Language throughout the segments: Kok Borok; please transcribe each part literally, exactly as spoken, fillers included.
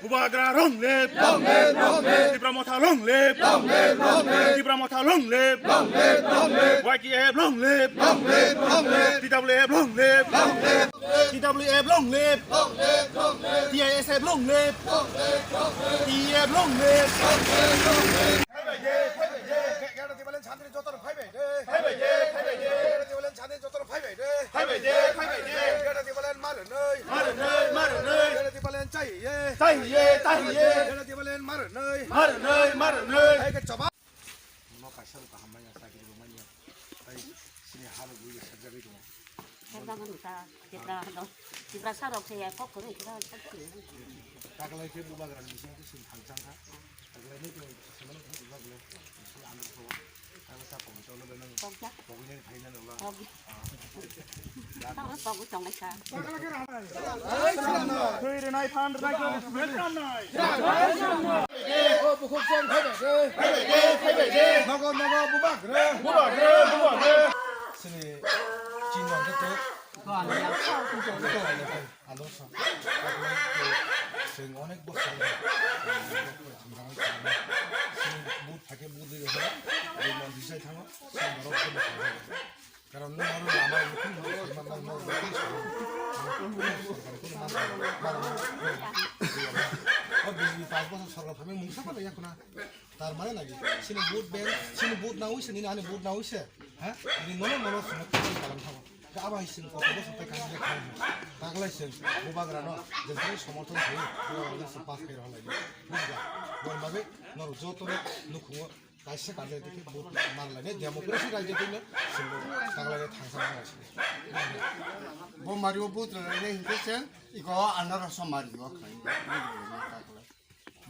Bubagra long live! Long live! Long live! Tipra Motha long live! Long live! Long live! Tipra Motha long live! Long live! Long live! Y T F long live! Long live! Long live! T W F long live! Long live! T W F long live! Long live! Long live! T I S F long live! Long live! Long live! T E F long live! Long live! Long live! Phaibai de, phaibai de. Gera Tibaland sandri jotor phaibai de. Phaibai de, phaibai de. Gera Tibaland sandri jotor phaibai de. Phaibai de, phaibai de. Gera Tibaland mar nai. Mar nai, mar nai. Gera Tibaland chai ye. Chai ye, chai ye. Gera Tibaland mar nai. Mar nai, mar nai. Hai ke choba. No kaisa ro kaham manya, sakri ro manya. Hai sini haro gui sajagri ro. Kok bangan ta, Tipra do, Tipra sarok se ya kok kore kira kok kore. Taklai ke Bubagra ni bising ke sing thang chang kha. Taklai ni ke semana kha Bubagra ni sing andro kho. Taklai ta pong cholo benang. Kok ja. Pong ni thai na la. Kok. Tamo kok chong lai kha. Twi rinai phan rinai ko welcome nai. O bukhuk song phaibai de. Phaibai de, phaibai de. Nogo, nogo, Bubagra. Bubagra, Bubagra. Sini chini ang kete. Alo sa. Sing onek bosor. Sini but thake but dile ho. Di mon disai thango. Sing borok. Karon nwng oro lama rok nwng oro lama rok nwng oro sorkar kono ma, ma, ma, o B J P pas bosor sorkar phaimani mungsa ma ya khuna. Tar mane nagi, sini vote bank, sini vote na uise, nini ani vote na uise, ha? Nini nono nono sini kachi kalam thabo. Ga aba sini koto bosor tai kachi kalam. Taglai sini Bubagra no, jesini somorthon thai, Bubagra sini pas kai rohalai. Bujga, bon babe, noro joto no nukhungo. Kaisa kaisa tei bo mar lai democracy rajyo tei no sini taglai thangsa ma sini. Bo mario but lai ne hingke sen iko andar so mario khai.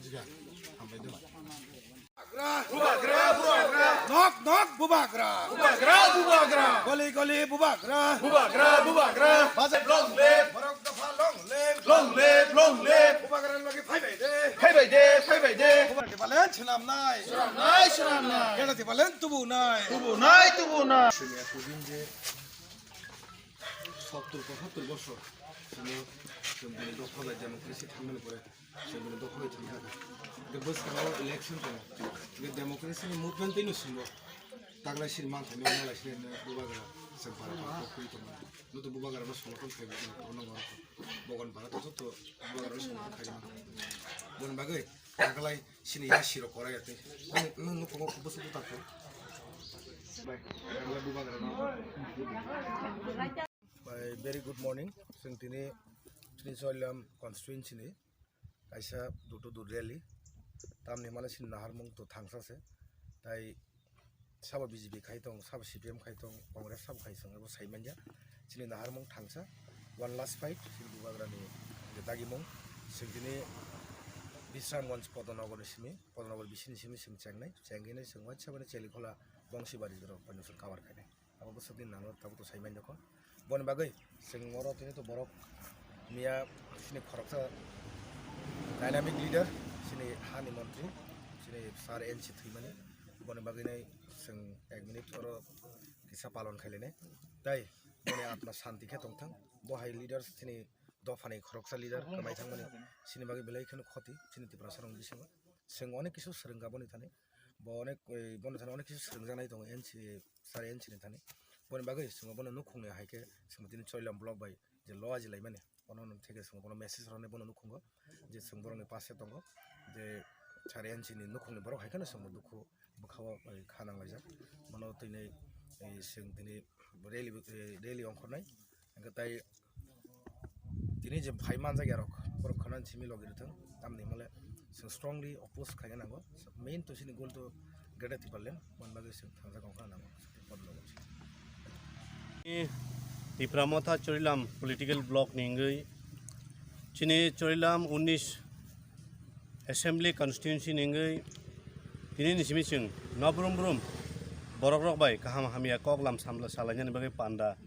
Jiga hambai do. Bubagra, Bubagra, Bubagra. Nok nok Bubagra. Bubagra, Bubagra. Goli goli Bubagra. Bubagra, Bubagra. Bajar long live. Borok dopha long live. Long live, long live. Bubagra lagi phaibai de. Phaibai de, phaibai de. Bubagra Tibaland swnamnai. Swnamnai, swnamnai. Gera Tibaland tubunai. Tubunai, tubunai. Sini aku din je sottur pochottor bosor. Sini sini dopha bai democracy thangmani pore. Sini dopha bai thangkha. Ke bwskango election tongo. Ke democracy ni movement tei no singo. Taglai sini man thangmani malai sini Bubagra se bara bara kok kwi tongo. No to Bubagra no somorthon khai tongo. Bogon bara to to Bubagra no somorthon khai tongo. Bon bagwi taglai sini ya siro korai ate. Nung nung nung kongo kubo suku takto. Bai, bai, Bubagra no. Bai, very good morning. Sing tini, tini Choilam constituency ni kaisa door to door rally. Tamni male sini naharmung to thangsa se. Tai sabo B J P khai tong, sabo C P M khai tong, Congress sabo khai tong, abo sai manya. Sini naharmung thangsa, one last fight, sini Bubagra ni je dagimung, sing tini Bisramganj Podonogor ni simi, Podonogor bisini simi sing chengnai, chengini sing wai sabani Chelikhola Bongsibari rok pai nusur cover khainai. Abo bwswk ni nango tabuk to sai manya kho. Boni bagwi chwng oro tini to borok miya sini khoroksa dynamic leader, sini hani montri, sini sir N C thwimani. Boni bagwi nai chwng ek minute oro kisa palon khailene. Tai boni atma santi khe tongthang. Bo hai leader sini dophani khoroksa leader kwmai thangmani sini bagwi belai kheno khoti sini Tiprasa rokni bisingo. Chwng onek kisu swrwngkha boni thani. Bo onek, eh, bono thani onek kisu swrwngjaknai tongo N C, sir N C ni thani. Boni bagwi chwng bono nukhungni hai khe chwng tini Choilam block bai je loaji laimani. Bono theke chwng bono message rwnai bono nukhungo je chwng borokni pass tongo je sir N C ni nukhungni borok hai kheno chwng bo dukhu bwkhao, eh, kha nanglaijak. Bono tini, eh, chwng tini rally, eh, rally ongkhornai. Hingke tai tini je phai manjak yarok, borok khana simi logi rwthwng, tamni himle chwng strongly oppose khaina nango. Main to chini goal to Greater Tipraland, man bagwi chwng thangjak wngkha nango. Tipra Motha Chorilam political block ni wngwi chini Chorilam unnish assembly constituency ni wngwi tini ni simi chwng no brum brum borok rok bai kaham hamya kok lam samla salainani bagwi panda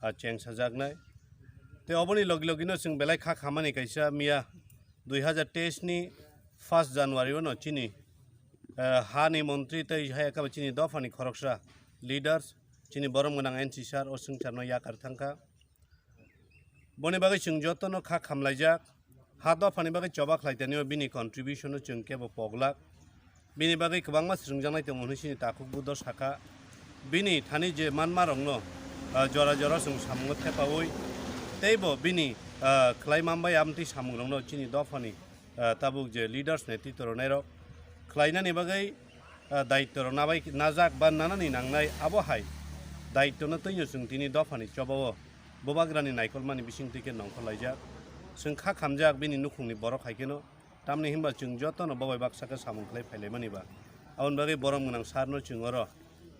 a cheng sajaknai. Tei oboni logi logino chwng belai kha khamani kaisa miya dui hazar teis ni first January o no chini, eh, hani montri tei hai khe chini dophani khoroksa leaders chini borom gwnang N C sir o swngcharno yakar thangkha. Boni bagwi chwng jotono kha khamlaijak. Ha dophani bagwi choba khlai tanio bini contribution no chwng kebo poglak. Bini bagwi kwbangma swrwngjaknai tongo hwnwi chini takhuk Buddho sakha. Bini thani je manmarokno, ah, jora jora chwng samungo thepaui teibo bini, ah, khlai manbai amtwi samungrokno chini dophani, ah, tabuk je leaders, netritw rwnairok khlainani bagwi, ah, daitwrok nabai najak ba nanani nangnai, abo hai daitwno twino chwng tini dophani chobao bubagrani naikolmani bisingtwi khe nongkhorlaijak. Chwng kha khamjak bini nukhungni borok hai kheno. Tamni hinba chwng jotono bo bai baksa khe samung khlai phailaimani ba. Aboni bagwi borom gwnang sarno chwng oro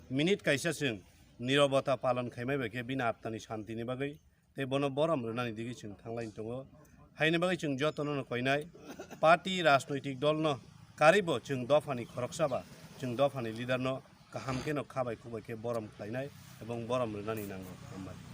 minute kaisa chwng nirobota palon khaimai bai khe bini atmani santini bagwi tei bono borom rwnani digwi chwng thanglai tongo. Haini bagwi chwng jotono no koinai party rajnoitik dolno karibo chwng dophani khoroksa ba chwng dophani leaderno kaham kheno kha bai khuk bai khe borom khlainai ebong borom rwnani nango. Hambai.